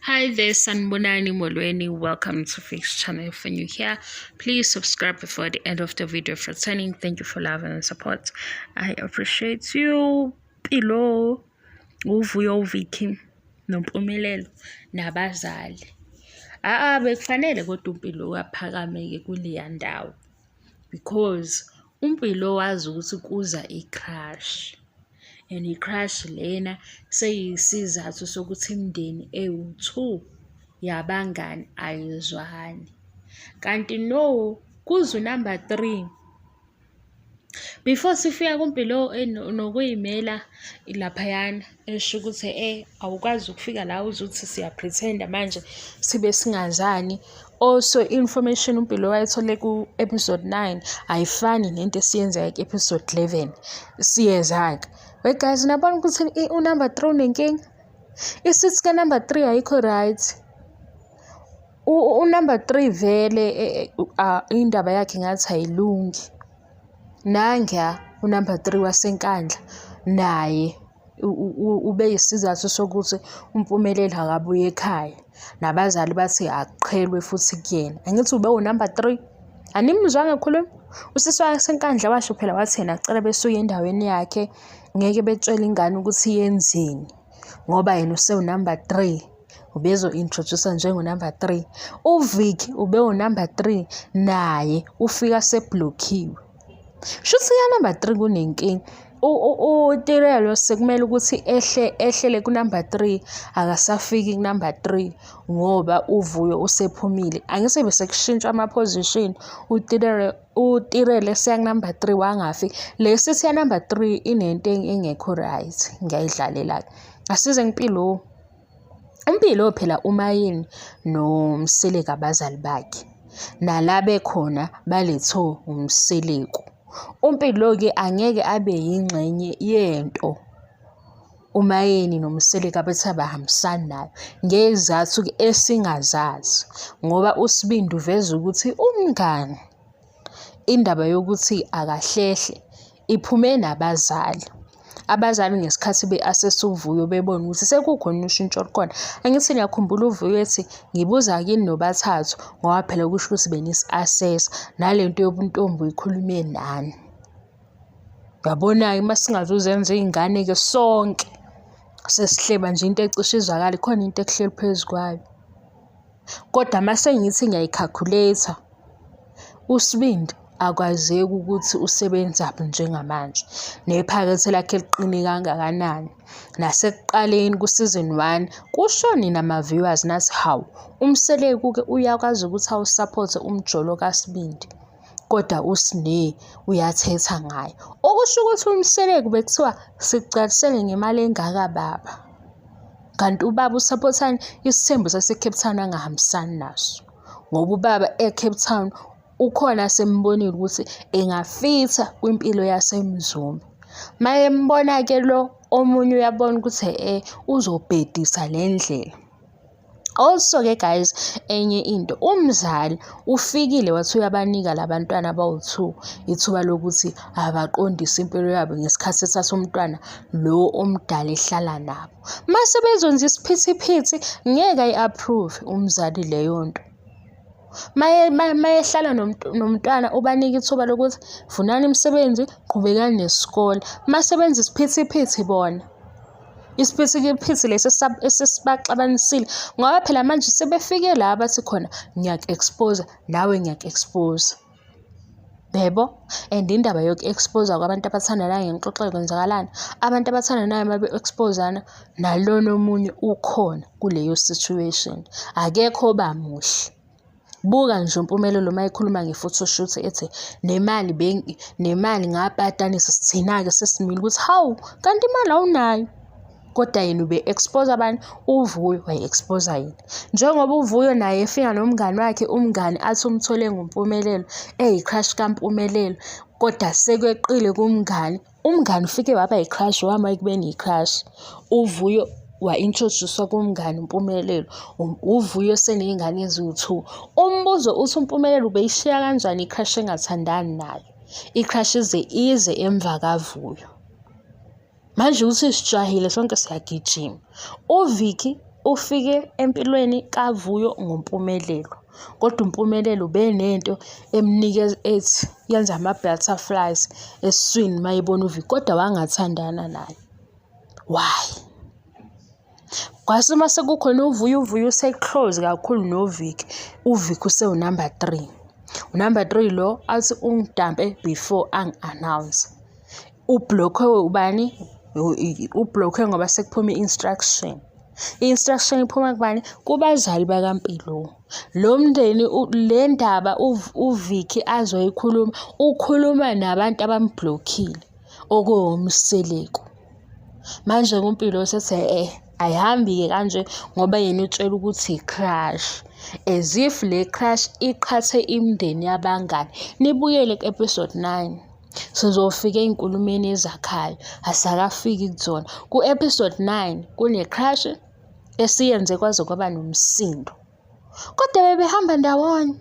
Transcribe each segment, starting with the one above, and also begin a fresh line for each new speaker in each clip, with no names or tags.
Hi there, Sanibonani Molweni. Welcome to Fix Channel. If you're new here, please subscribe before the end of the video. For returning, thank you for love and support. I appreciate you. Mpilo, uVuyo, uVicky, noMpumelelo nabazali. Ah, bekufanele kodwa uMpilo aphakame-ke kuleya ndawo because uMpilo wazi ukuthi kuza i-crush and i-crush lena seyiyisizathu sokuthi imindeni ewu-two yabangani ayizwani. Kanti no, kuza u-number three. Before sifika kuMpilo nokuy'mela laphayana esho ukuthi awukwazi ukufika la uze uthi siya-pretend-a manje sibe singazani. Also information uMpilo wayethole ku-episode 9 ayifani nento esiyenzeka ku-episode 11. Siyeza-ke. Wait guys, nabona ukuthi u-number three unenkinga? I-seat ka-number three ayikho right. U-number three vele indaba yakhe ngathi ayilungi. Nanguya u-number three waseNkandla naye ube yisizathu sokuthi uMpumelelo akabuye ekhaya. Nabazali bathi akuqhelwe futhi kuyena. Angithi ube u-number three? Animuzwanga ekhuluma? Usisi waseNkandla washo phela wathi yena cela besuke endaweni yakhe, ngeke betshele ingane ukuthi yenzeni ngoba yena usewu-number three. Ubezo-introduce-a njengo-number three. UVicky ube u-number three naye ufika se-block-iwe. Shuthi ka-number three kunenkinga. UTirelo sekumele ukuthi ehle ehlele ku-number three, akasafiki ku-number three ngoba uVuyo usephumile. Angithi bese kushintshwa ama-position, uTirelo uTirelo eseya ku-number three wangafiki. Le seat ya-number three inento engekho right, ngiyayidlalela-ke. Asize kuMpilo. UMpilo phela uMayeni noMseleku abazali bakhe. Nala bekhona balethe uMseleku. UMpilo-ke angeke abe yingxenye yento uMayeni noMseleku abethi abahambisani nayo ngezizathu-ke esingazazi ngoba uSibindi uveza ukuthi umngani indaba yokuthi akahlehle iphume nabazali. Abazali ngesikhathi be-assess uVuyo bebona ukuthi sekukhona ushintsho olukhona. Angithi niyakhumbula uVuyo ethi ngibuza kini nobathathu ngoba phela kusho ukuthi benisi-assess nale nto yobuntombi uyikhulume nani. Uyabona-ke uma singazuzenza iy'ngane-ke sonke sesihleba nje into ecishe izwakale khona into ekuhleli phezu kwayo. Kodwa mase ngithi ngiyayi-calculate-a uSibindi akwazeki ukuthi usebenzaphi njengamanje, nephakethe lakhe liqine kangakanani. Nasekuqaleni ku-season one kusho nina ma-viewers nathi hawu, uMseleku-ke uyakwazi ukuthi awu-support-e umjolo kaSibindi kodwa uSne uyathetha ngaye. Okusho ukuthi uMseleku bekuthiwa sikucalisele ngemali engaka baba, kanti ubaba u-support-ani isithembu sase-Cape Town angahambisani naso ngoba ubaba e-Cape Town ukhona asembonile ukuthi engafitha kwimpilo yaseMzumbe. Mayembona-ke lo omunye uyabona ukuthi uzobhedisa le ndlela. Also-ke guys, enye into, umzali ufikile wathi uyabanika la bantwana abawu-two ithuba lokuthi abaqondise impilo yabo ngesikhathi ethatha umntwana lo omdala ehlala nabo. Mase bezonza isiphithiphithi ngeke ayi-approve umzali leyo nto. Mayehlala nomntwana ubanika ithuba lokuthi funani imisebenzi, qhubekani nesikole. Mase benza isiphithiphithi bona, isiphithiphithi lesi esesibaxabanisile ngoba phela manje sebefike la bathi khona ngiyaku-expose-a nawe ngiyaku-expose-a. Yebo, and indaba yoku-expose-a kwabantu abathandanayo ngixoxe kwenzakalani, abantu abathandanayo uma be-expose-ana nalona omunye ukhona kuleyo situation, akekho oba muhle. Buka nje uMpumelelo uma ekhuluma nge-photoshoot ethi nemali nemali ngapatanisa thina-ke sesimile ukuthi hawu kanti imali awunayo. Kodwa yena ube-expose abani? UVuyo waye-expose-a yena. Njengoba uVuyo naye efika nomngani wakhe, umngani athi umthole ngoMpumelelo eyi-crush kaMpumelelo kodwa sekweqile kumngani. Umngani ufike waba yi-crush wama ekubeni yi-crush. UVuyo wa-introduce-wa kumngani uMpumelelo, uVuyo eseney'ngane eziwu-two. Umbuzo uthi uMpumelelo ubeyishiya kanjani i-crush engathandani nayo? I-crush ize ize emva kaVuyo. Manje ukuthi sijahile sonke siyagijima. UVicky ufike empilweni kaVuyo ngoMpumelelo, kodwa uMpumelelo ubenento emnikeza ethi yenza ama-butterflies esiswini uma ebona uVicky, kodwa wangathandana naye. Why? Kwase uma sekukhona uVuyo, uVuyo use-close kakhulu noVicky, uVicky usewu-number three. U-number three lo athi ungidampe before angi-announce. Ubhlokhwe ubani? Ubhlokhwe ngoba sekuphume i-instruction. I-instruction iphuma kubani? Kubazali bakaMpilo. Lo mndeni le ndaba uVicky azoyikhuluma, ukhuluma nabantu abambhlokhile okuwuMseleku. Manje uMpilo usethi eh ayihambi-ke kanje ngoba yena utshela ukuthi i-crush. As if le crush iqhathe imindeni yabangani. Nibuyele ku-episode 9. Sizofika ey'nkulumeni ezakhayo, asakafiki kuzona. Ku-episode 9 kune-crush esiyenze kwaze kwaba nomsindo. Kodwa bebehamba ndawonye.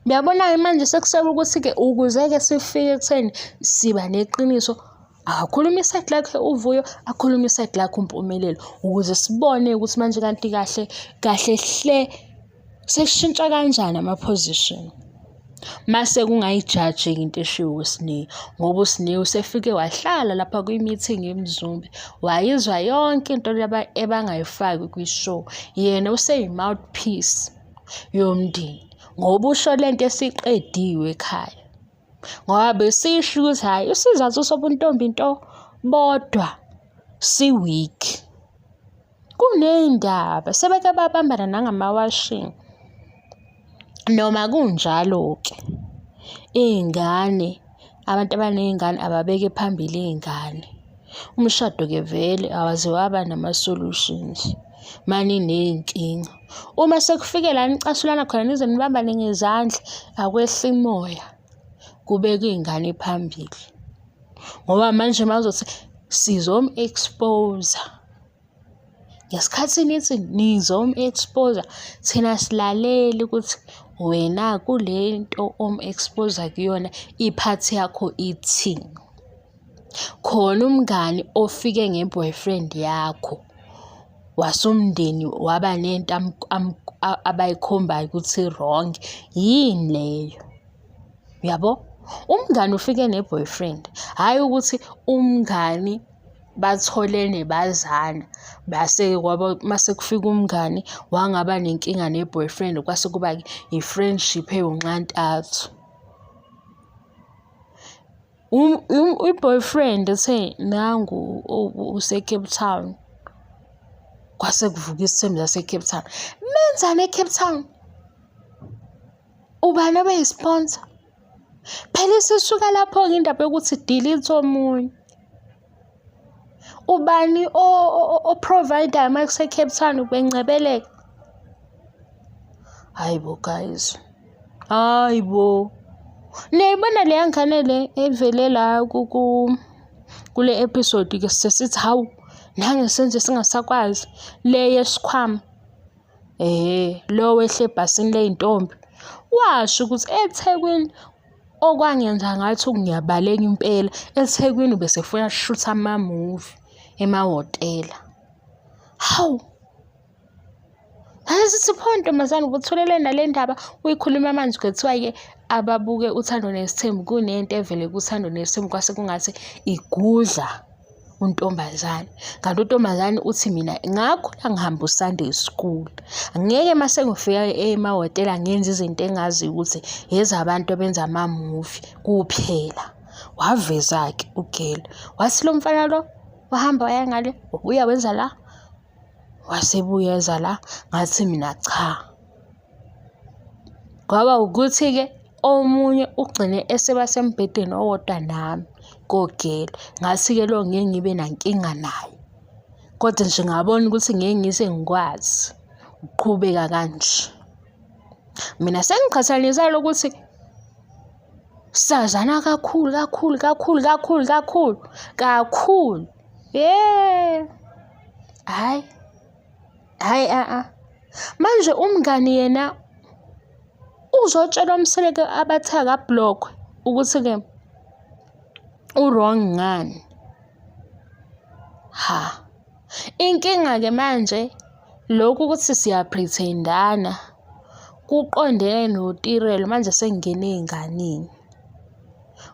Uyabona-ke manje sekusele ukuthi-ke ukuze-ke sifike ekutheni siba neqiniso akakhulume isayidi lakhe uVuyo, akhulume isayidi lakhe uMpumelelo ukuze sibone ukuthi manje kanti kahle kahle hle sekushintsha kanjani ama-position. Mase kungayijaji-ke into eshiwo uSne ngoba uSne usefike wahlala lapha kwi-meeting yeMzumbe wayizwa yonke into laba ebangayifaki kwi-show. Yena useyi-mouthpiece yomndeni ngoba usho lento esiqediwe ekhaya. Ngoba besisho ukuthi hhayi isizathu sobuntombi nto bodwa si-weak. Kuney'ndaba sebeke babambana nangamawashing. Noma kunjalo-ke iy'ngane, abantu abaney'ngane ababeke phambili iy'ngane. Umshado-ke vele awaze waba nama-solutions uma niney'nkinga. Uma sekufike la nicasulana khona nize nibambane ngezandla, akwehli moya, kubekwe iy'ngane phambili. Ngoba manje uma uzothi sizomu-expose-a, ngesikhathi nithi nizomu-expose-a, thina asilaleli ukuthi wena kule nto omu-expose-a kuyona i-part yakho ithini. Khona umngani ofike nge-boyfriend yakho wase umndeni waba nento abayikhombayo ukuthi i-wrong, yini leyo? Uyabo? Umngani ufike ne-boyfriend, hhayi ukuthi umngani batholene bazana base-ke kwaba mase kufika umngani wangaba nenkinga ne-boyfriend kwase kuba-ke i-friendship ewunxantathu. I-boyfriend ethe nangu use-Cape Town, kwase kuvuka isithembu sase-Cape Town. Nenzani e-Cape Town? Ubani obeyi-sponsor? Phela isisuka lapho-ke indaba yokuthi delete omunye. Ubani o-provide-ayo uma kuse-Cape Town kwencebeleka? Hhayi bo guys, hhayi bo. Niyayibona leya ngane le evele la kule episode-ke sesithi hawu nange senze singasakwazi le yesikhwama. Ehhe, lo wehle ebhasini ley'ntombi washo ukuthi eThekwini okwangenza ngathi ngiyabaleka impela eThekwini ubesefuna ukushutha amamuvi emahhotela. Hawu! Ake sithi pho ntombazane ubuthulele nale ndaba uyikhuluma manje kuthiwa-ke ababuke Uthando Nesithembu kunento evele kuThando Nesithembu kwase kungathi igudla untombazane. Kanti untombazane uthi mina ngakhula ngihamba u-Sunday school. Angeke uma sengifika emahhotela ngenze izinto engaziyo ukuthi ezabantu abenza amamuvi kuphela. Waveza-ke ugela wathi lo mfana lo wahamba waya ngale wabuya wenza la. Wasebuya eza la, ngathi mina cha. Kwaba ukuthi-ke omunye ugcine eseba sembhedeni owodwa nami kogela. Ngathi-ke lo ngeke ngibe nankinga naye, kodwa nje ngabona ukuthi ngeke ngize ngikwazi ukuqhubeka kanje. Mina sengiqhathanisa lokuthi sazana kakhulu kakhulu kakhulu kakhulu kakhulu kakhulu. Ye. Hhayi. Hhayi a-a. Manje umngani yena uzotshela uMseleku abathi akabhlokhwe ukuthi-ke u-wrong ngani. Ha. Inkinga-ke manje lokhu ukuthi siya-pretend-ana kuqondene noTirelo manje sengingena ey'nganeni.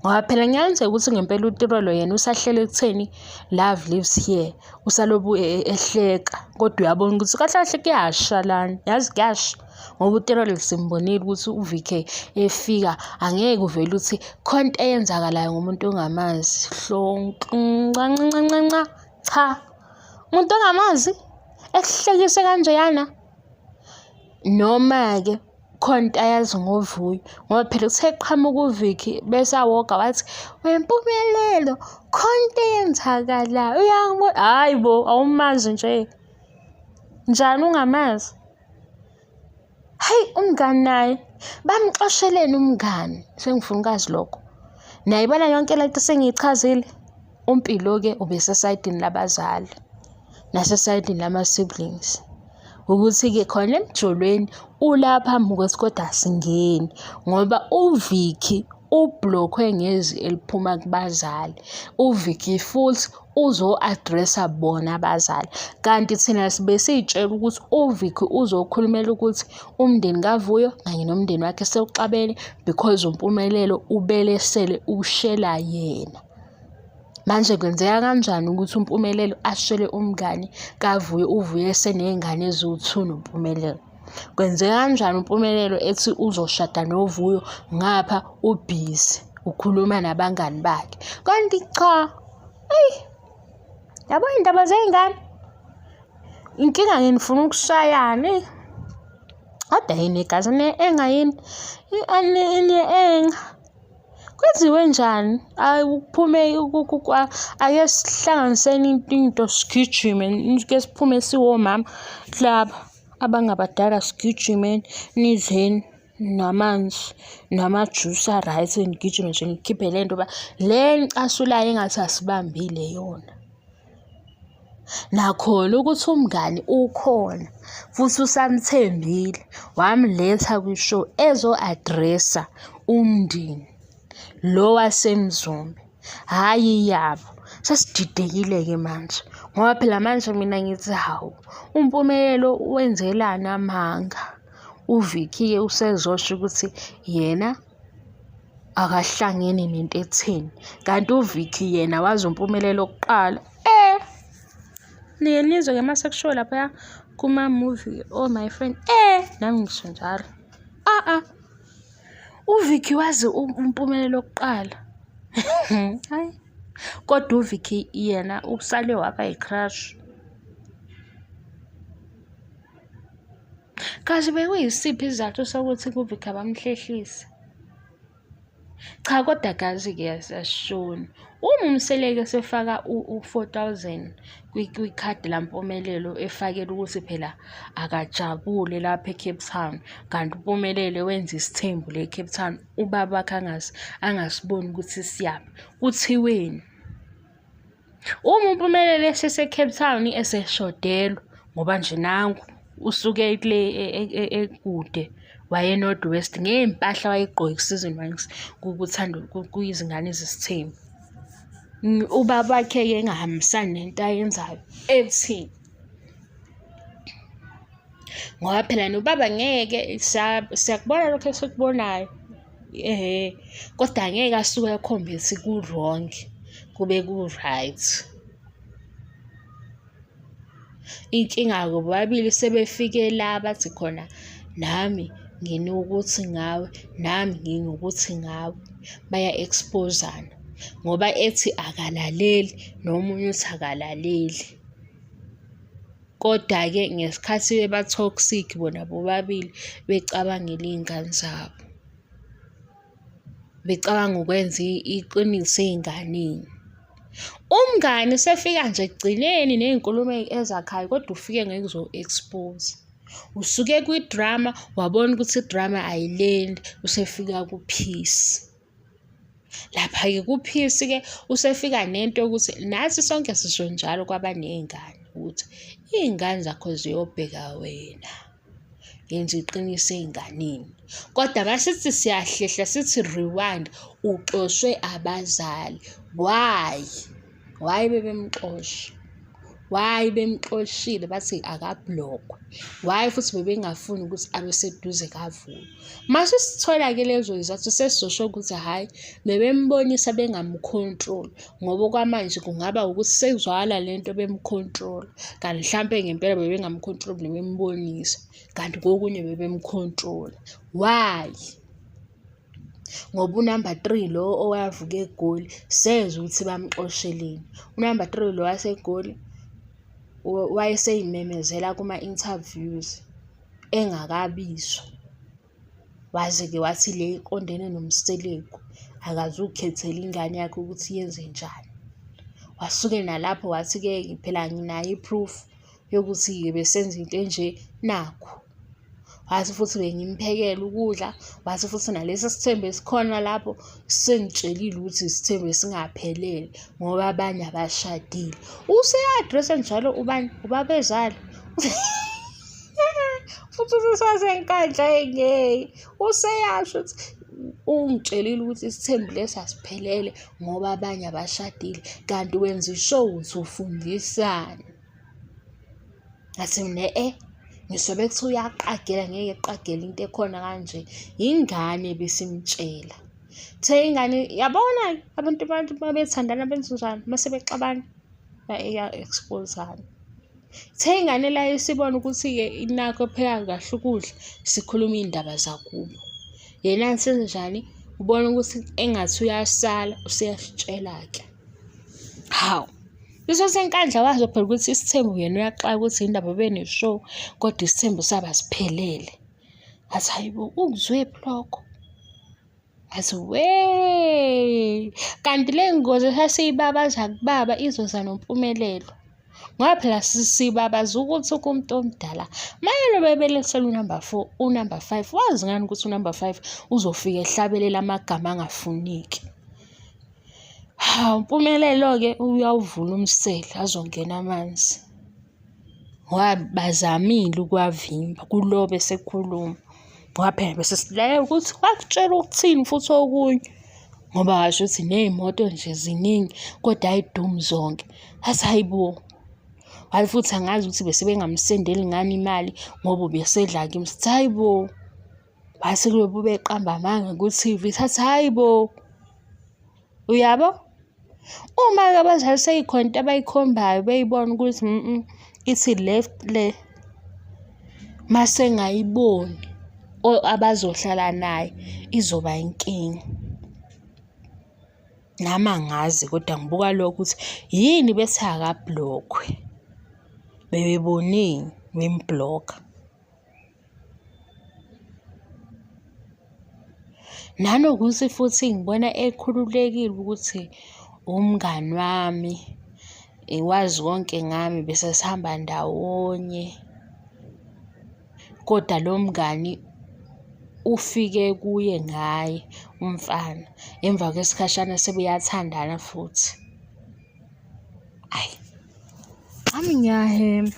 Ngoba phela kungenzeka ukuthi ngempela uTirelo yena usahleli ekutheni love lives here, usalobu ehleka kodwa uyabona ukuthi kahle kahle kuyasha lana, yazi kuyasha. Ngoba uTirelo simbonile ukuthi uVK efika angeke uvele uthi khona into eyenzakalayo ngomuntu ongamazi. Nca nca nca nca, cha. Umuntu ongamazi ekuhlekise kanjeyana. Noma-ke khona into ayazi ngoVuyo ngoba phela kuthe kuqhamuka uVicky bese awoga wathi, wempumelelo khona into eyenzakalayo uyangibona. Hhayi bo, awumazi nje. Njani ungamazi? Hayi umngani naye bamxosheleni umngani sengifuna ukwazi lokho. Nayibona yonke le nto sengiyichazile. UMpilo-ke ubesesayidini labazali nasesayidini lama-siblings. Ukuthi-ke khona emjolweni ula phambi kwethu kodwa asingeni ngoba uVicky ubhlokhwe ngezwi eliphuma kubazali. UVicky futhi uzo-address-a bona abazali. Kanti thina besiy'tshela ukuthi uVicky uzokhulumela ukuthi umndeni kaVuyo kanye nomndeni wakhe sewuxabene because uMpumelelo ubelesele ushela yena. Manje kwenzeka kanjani ukuthi uMpumelelo ashele umngani kaVuyo, uVuyo eseney'ngane eziwu-two noMpumelelo? Kwenzeka kanjani uMpumelelo ethi uzoshada noVuyo ngapha ubhizi ukhuluma nabangani bakhe? Kanti cha, eyi yabo iy'ndaba zey'ngane, inkinga nginifuna ukushayana eyi. Kodwa yini igazi ne-anger yini? Ine-anger. Kwenziwe njani? Ayi kuphume ake sihlanganiseni into sigijime ke siphume siwomama laba abangabadala sigijime nidleni namanzi namajusi a-right nigijime nje nikhiphe le nto le nicasulayo engathi asibambile yona. Nakhona ukuthi umngani ukhona futhi usamthembile wamletha kwi-show ezo-address-a umndeni lo waseMzumbe, hhayi yabo. Sesididekile-ke manje ngoba phela manje mina ngithi hawu, uMpumelelo wenzelani amanga? UVicky-ke usezosho ukuthi yena akahlangene nento etheni kanti uVicky yena wazi uMpumelelo kuqala. Eh, niye nizwe-ke uma sekushiwo laphaya kuma-movie, oh my friend, eh, nami ngisho njalo. Ah ah, uVicky wazi uMpumelelo kuqala. Hayi, kodwa uVicky yena usale waba yi-crush. Kazi bekuyisiphi isizathu sokuthi kuVicky abamhlehlise? Cha kodwa gazi-ke asishoni. Uma uMseleku esefaka u-four thousand kwikhadi laMpumelelo efakela ukuthi phela akajabule lapha e-Cape Town, kanti uMpumelelo wenza isithembu le e-Cape Town, ubaba wakhe angasiboni ukuthi siyaphi. Kuthiweni? Uma uMpumelelo esese-Cape Town eseshodelwa ngoba nje nangu usuke kule ekude waye e-North West ngey'mpahla wayey'gqoke ku-season one kuThando kuyizingane zesithembu. Ubaba wakhe-ke engahambisani nento ayenzayo ethini. Ngoba phela nobaba ngeke siyakubona lokhu esikubonayo. Ehhe, kodwa angeke asuke akhombise ku-wrong kube ku-right. Inkinga-ke bobabili sebefike la bathi khona nami nginokuthi ngawe, nami nginokuthi ngawe. Baya-expose-ana ngoba ethi akalaleli nomunye uthi akalaleli. Koda-ke ngesikhathi beba-toxic bona bobabili becabangela iy'ngane zabo, becabanga ukwenza iqiniso ey'nganeni. Umngani usefika nje ekugcineni ney'nkulumo ezakhayo kodwa ufike ngekuzo-expose-a. Usuke kwi-drama wabona ukuthi i-drama ayilendi, usefika ku-peace. Lapha-ke kuPeace-ke usefika nento yokuthi nathi sonke sisho njalo kwabaney'ngane ukuthi iy'ngane zakho ziyobheka wena. Yenza iqiniso ey'nganeni. Kodwa masithi siyahlehla sithi rewind, uxoshwe abazali. Why? Why bebemxosha? Why bemxoshile bathi akabhlokwe? Why futhi bebengafuni ukuthi abe seduze kaVuyo? Mase sithola-ke lezo zizathu sesizosho ukuthi hhayi bebembonisa bengamkhontroli ngoba okwamanje kungaba ukuthi sekuzwakala le nto bemkhontrola kanti hlampe ngempela bebengamkhontroli bebembonisa kanti kokunye bebemkhontrola. Why? Ngoba unamba 3 lo owavuka eGoli sezwa ukuthi bamxosheleni. Unamba 3 lo waseGoli wayeseyimemezela kuma-interviews engakabizwa. Waze-ke wathi le iqondene noMseleku, akazukukhethela ingane yakhe ukuthi yenze njani. Wasuke nalapho wathi-ke phela nginayo i-proof yokuthi-ke besenza into enje nakhu. Wathi futhi bengimphekela ukudla, wathi futhi nalesi sithembu esikhona lapho sengitshelile ukuthi isithembu esingaphelele ngoba abanye abashadile. Useya-address-a njalo ubani? Ubabezala. Futhi usesasenkandla engeke. Useyasho ukuthi ungitshelile ukuthi isithembu lesi asiphelele ngoba abanye abashadile kanti wenza ishow uthi ufundisani. Ngathi mina e ngisho bekuthiwa uyaqagela ngeke eqagele into ekhona kanje. Yingane ebesimtshela. Uthe ingane yabona-ke abantu abantu uma bethandana benze njani uma sebexabana iya-expose-ana. Ithe ingane la isibona ukuthi-ke inakho epheka kahle ukudla sikhuluma iy'ndaba zakubo. Yena senzenjani? Ubona ukuthi engathi uyasala useyasitshela-ke. Hawu, uSosenkandla wazi phela ukuthi isithembu yena uyaxaka ukuthi yini ndaba bene-show kodwa isithembu sabo asiphelele. Ngathi hhayi bo, ukuzwephi lokho? Ngathi we, kanti le ngozi esasiyibabaza kubaba izoza nompumelelo. Ngoba phela sibabaza ukuthi kumuntu omdala mayelo bebelethela unumber 4, unumber 5 wazi ngani ukuthi unumber 5 uzofika ehlabelela amagama angafuneki. Hawu, Mpumelelo-ke uyawuvula umsele azongena amanzi. Ngoba bazamile ukuwavimba kulo besekhuluma. Ngoba phela bese silalela ukuthi wakutshela ukuthini futhi okunye. Ngoba washo ukuthi ney'moto nje ziningi kodwa ayidumi zonke. Ngathi hhayi bo. Hhayi futhi angazi ukuthi bese bengamsendeli ngani imali ngoba ubesedla kimi. Sithi hhayi bo. Wathi kulobu beqamba amanga ku-T_V, sathi hhayi bo, uyabo? Uma-ke abazali seyikhona into abayikhombayo beyibona ukuthi ithi left le, mase engayiboni abazohlala naye izoba inkinga. Nami angazi kodwa ngibuka lokho ukuthi yini bethi akabhlokhwe, bebeboneni bemubhlokha. Nanokuthi futhi ngibona ekhululekile ukuthi umngani wami wazi konke ngami bese sihamba ndawonye. Kodwa lo mngani ufike kuye ngaye umfana, emva kwesikhashana sebeyathandana futhi. Ayi, nami ngiyahema.